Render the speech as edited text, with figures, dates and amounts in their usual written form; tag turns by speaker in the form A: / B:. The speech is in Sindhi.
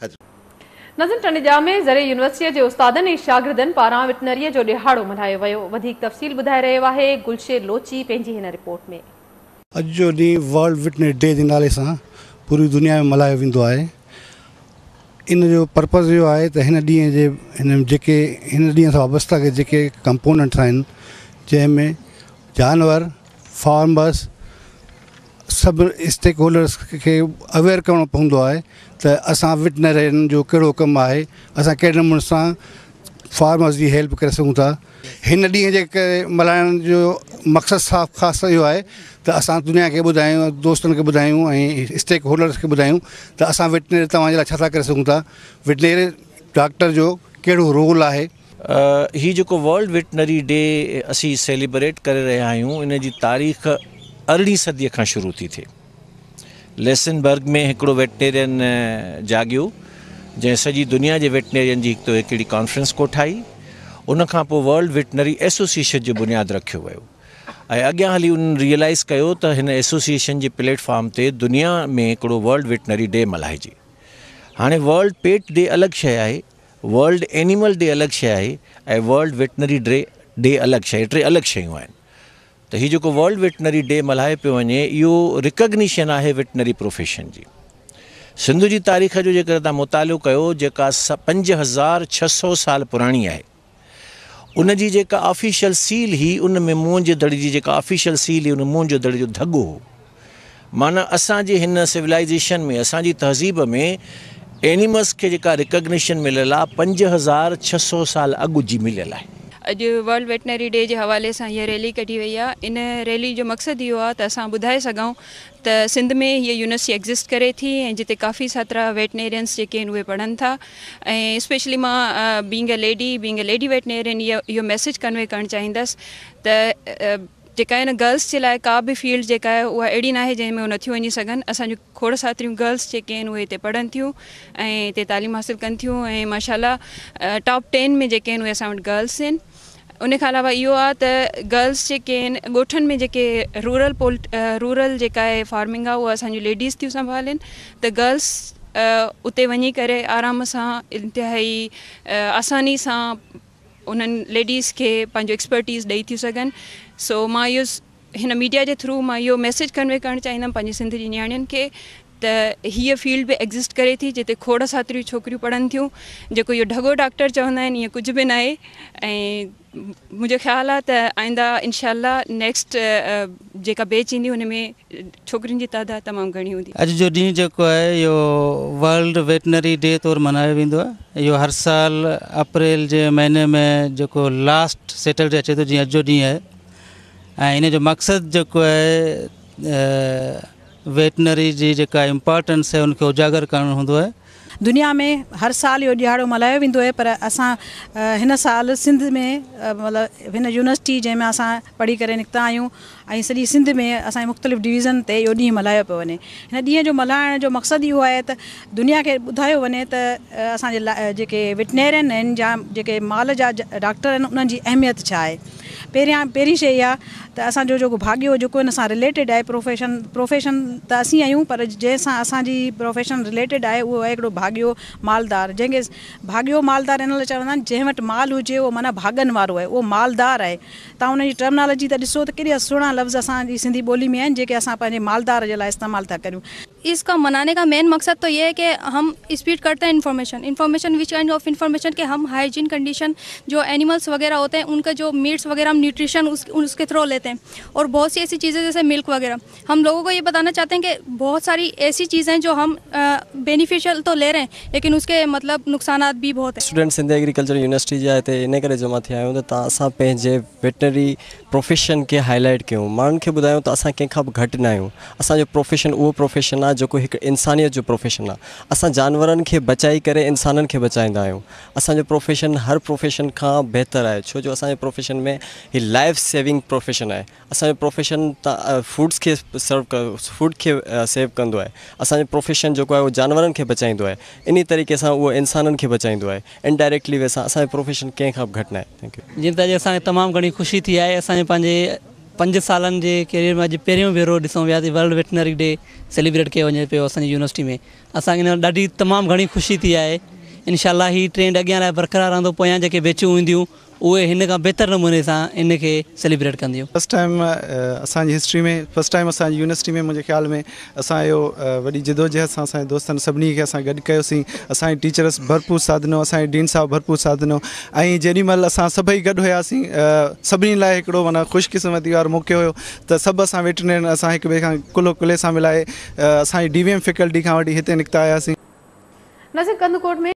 A: ناظرين ٽنڊي ۾ زرعي يونيورسٽيء جي استادن ۽ شاگردن پاران وٽنريء جو ڏهاڙو ملهايو ويو. وڌيڪ تفصيل ٻڌائي رهيو آهي گلشير لوچي پنهنجي هن رپورٽ ۾.
B: اڄ جو ڏينهن ورلڊ وٽنري ڊي جي نالي سان پوري دنيا ۾ ملهايو ويندو آهي. ان جو پرپز اهو آهي ته هن ڏينهن جي هن جيڪي هن ڏينهن سان وابسته جيڪي ڪمپوننٽس آهن جنهن ۾ جانور، فارمرس، سڀ اسٽيڪ هولڊرس کي اويئر ڪرڻو پوندو آهي ته اسان وٽنرين جو ڪهڙو ڪم آهي، اسان ڪهڙي نموني سان فارمرس جي هيلپ ڪري سگهون ٿا. هن ڏينهن جي ڪري ملهائڻ جو مقصد صاف خاص اهو آهي ته اسان دنيا کي ٻڌايون، دوستن کي ٻڌايون ۽ اسٽيڪ هولڊرس کي ٻڌايون ته اسان وٽنري توهان جي لاء ڇا ٿا ڪري سگهون ٿا، وٽنري ڊاڪٽر جو ڪهڙو رول آهي.
C: هي جيڪو ورلڊ وٽنري ڊي اسين سيليبريٽ ڪري رهيا آهيون ان جي تاريخ ارڙهين صديء کان شروع ٿي ٿئي. ليسنبرگ ۾ هڪڙو ويٽنيرين جاڳيو جنهن سڄي دنيا جي ويٽنيرين جي هڪ هڪڙي ڪانفرنس ڪوٺائي. ان کان پوء ورلڊ ويٽنري ايسوسيئيشن جو بنياد رکيو ويو ۽ اڳيان هلي انهن ريئلائيز ڪيو ته هن ايسوسيئيشن جي پليٽ فارم تي دنيا ۾ هڪڙو ورلڊ ويٽنري ڊي ملهائجي. هاڻي ورلڊ پيٽ ڊي الڳ شيء آهي، ورلڊ اينيمل ڊي الڳ شيء آهي ۽ ورلڊ ويٽنري ڊي الڳ شيء، ٽي الڳ شيون آهن. ته هي جيڪو ورلڊ ويٽنري ڊي ملهايو پيو وڃي اهو ريڪگنيشن آهي ويٽنري پروفيشن جي. سنڌ جي تاريخ جو جيڪڏهن توهان مطالعو ڪيو جيڪا 5600 سال پراڻي آهي ان جي جيڪا آفيشل سيل هئي ان ۾ موئن جي دڙي جي جيڪا آفيشل سيل هئي ان موئن جو دڙي جو ڍڳو هو. معنيٰ اسان جي هن سولائيزيشن ۾ اسان جي تهذيب ۾ اينيملز کي جيڪا ريڪگنيشن مليل آهي 5600 سال اڳ جي مليل آهي.
D: اڄ ورلڊ ويٽنري ڊي جي حوالي سان هيء ريلي ڪڍي وئي آهي. ان ريلي جو مقصد اهو آهي ته اسان ٻڌائي سگهون ته سنڌ ۾ هيء يونيورسٽي ايگزسٽ ڪري ٿي ۽ جتي ڪافي ساترا ويٽنيرينس جيڪي آهن اهي پڙهن ٿا ۽ اسپيشلي مان being a lady being a lady veterinarian اهو ميسيج ڪنوي ڪرڻ چاهيندس ته جيڪا آهي نه گرلس جي لاء ڪا به فيلڊ جيڪا آهي اها اهڙي ناهي جنهن ۾ هو نٿيون وڃي سگهن. اسان جون کوڙ ساتريون گرلس جيڪي آهن اهي هتي پڙهن ٿيون ۽ هتي تعليم حاصل ڪن ٿيون ۽ ماشاء الله ٽاپ ٽين ۾ جيڪي آهن اهي اسان وٽ گرلس آهن. ان کان علاوه اهو آهي ته گرلس جيڪي آهن ڳوٺن ۾ جيڪي رورل پولٽ رورل جيڪا آهي فارمنگ آهي اها اسان جون ليڊيز ٿيون سنڀالين ته گرلس اتي وڃي ڪري آرام سان انتهائي آساني سان انهن ليڊيز کي پنهنجو ايڪسپرٽيز ڏئي ٿيون سگهن سو مان اهو هن ميڊيا جي ٿرو مان اهو ميسيج ڪنوي ڪرڻ چاهيندم پنهنجي سنڌ جي نياڻين کي ته هيء فيلڊ به ايگزسٽ ڪري ٿي جتي کوڙ ساتريون ڇوڪريون پڙهن ٿيون جيڪو اهو ڍڳو ڊاڪٽر چوندا آهن ائين ڪجهه به ناهي ۽ منهنجو خيال آهي ته آئنده انشاء الله نيڪسٽ جيڪا بيچ ايندي ان ۾ ڇوڪرين جي تعداد تمام گهڻي هوندي.
E: اڄ جو ڏينهن جيڪو آهي اهو ورلڊ ويٽنري ڊي طور ملهايو ويندو آهي. اهو هر سال اپريل جي مهيني ۾ جيڪو لاسٽ سيٽرڊي اچي ٿو جيئن اڄ جو ڏينهن آهي ۽ ان جو مقصد جيڪو آهي ويٽنري جي جيڪا امپارٽنس آهي ان کي اجاگر ڪرڻ هوندو آهي.
F: دنيا ۾ هر سال اهو ڏهاڙو ملهايو ويندو آهي پر اسان هن سال سنڌ ۾ مطلب هن يونيورسٽي جنهن مان اسان پڙهي ڪري نڪتا آهيون ۽ سڄي سنڌ ۾ اسان جي مختلف ڊويزن تي اهو ڏينهن ملهايو پيو وڃي هن ڏينهن جو ملهائڻ جو مقصد اهو آهي ته دنيا کي ٻڌايو وڃي ته اسان جي جيڪي وٽنيرين آهن يا جيڪي مال جا ڊاڪٽر آهن انهن جي اهميت ڇا آهي پهريان پهرين شيء اها ته اسان جو جيڪو ڀاڳيو جيڪو ان سان رليٽيڊ آهي پروفيشن پروفيشن ته اسين آهيون پر جنهن سان اسان جي پروفيشن رليٽيڊ آهي اهو آهي هڪڙو ڀاڳيو مالدار جنهن کي ڀاڳيو مالدار ان لاء چوندا آهن جنهن وٽ مال هجي اهو معنيٰ ڀاڳن وارو آهي اهو مالدار آهي توهان ان جي ٽرمنالاجي ته ڏسو ته ڪيڏا سهڻا لفظ اسان جي سنڌي ٻولي ۾ آهن جيڪي اسان پنهنجي مالدار جي لاء استعمال ٿا ڪريون.
G: اس کا منانے کا مين مقصد تو یہ ہے کہ هم اسپيڊ کرتے ہیں information information which kind of information کہ هم ہائیجین کنڈیشن جو اینیملس وغیرہ ہوتے ہیں ان کا جو میٹس وغیرہ ہم نیوٹریشن اس کے تھرو لیتے ہیں اور بہت سی ایسی چیزیں جیسے ملک وغیرہ ہم لوگوں کو یہ بتانا چاہتے ہیں کہ بہت ساری ایسی چیزیں جو ہم بینیفیشل تو لے رہے ہیں لیکن اس کے مطلب نقصانات بھی بہت ہیں.
H: اسٽوڊنٽ سنڌ ايگريڪلچر يونيورسٽي جا هتي ان ڪري جمع ٿيا آهيون ته تان اسان پنهنجي ويٽنري پروفيشن کي هائي لائيٽ ڪيون ماڻهن کي ٻڌايون ته اسان ڪنهن کان به گهٽ نه آهيون اسان جو پروفيشن اهو پروفيشن آهي جيڪو هڪ انسانيت جو پروفيشن آهي اسان جانورن کي بچائي ڪري انسانن کي بچائيندا آهيون اسان جو پروفيشن هر پروفيشن کان بهتر آهي ڇو جو اسان جي پروفيشن ۾ هي لائف سيونگ پروفيشن آهي اسان جو پروفيشن فوڊس کي سرو فوڊ کي سيو ڪندو آهي اسان جو پروفيشن جيڪو آهي اهو جانورن کي بچائيندو آهي انهي طريقي سان اهو انسانن کي بچائيندو آهي انڊائريڪٽلي وي سان اسان جو پروفيشن ڪنهن کان به گهٽ ناهي thank you.
E: جيئن ته اڄ اسان کي تمام گهڻي خوشي ٿي آهي اسان جي پنهنجي 5 سالن جي ڪيريئر ۾ اڄ پهريون ڀيرو ڏسون پيا ته ورلڊ ويٽنري ڊي سيليبريٽ ڪيو وڃي پيو اسان جي يونيورسٽي ۾. اسان کي ان ڏاڍي تمام گهڻي خوشي ٿي آهي. انشاء الله هي ٽرينڊ اڳيان لاءِ برقرار رهندو. پويان جيڪي بيچون اينديون اهي هن کان بهتر نموني سان ان کي سيليبريٽ ڪنديون.
I: فرسٽ ٽائيم اسان جي هسٽري ۾ فرسٽ ٽائيم اسان جي يونيورسٽي ۾ منهنجي خيال ۾ اسان اهو وڏي جدوجهد سان اسان جي دوستن سڀني کي اسان گڏ ڪيوسين. اسان جي ٽيچرس ڀرپور ساٿ ڏنو، اسان جي ڊين صاحب ڀرپور ساٿ ڏنو ۽ جيڏي مهل اسان سڀئي گڏ هئاسين، سڀني لاءِ هڪڙو معنيٰ خوش قسمتي وارو موقعو هيو ته سڀ اسان ويٽرنرين اسان هڪ ٻئي کان ڪلهو ڪلهي سان ملائي اسان جي ڊي وي ايم فيڪلٽي کان وٺي هتي نڪتا آياسين.
A: ناظرين، ڪنڌڪوٽ ۾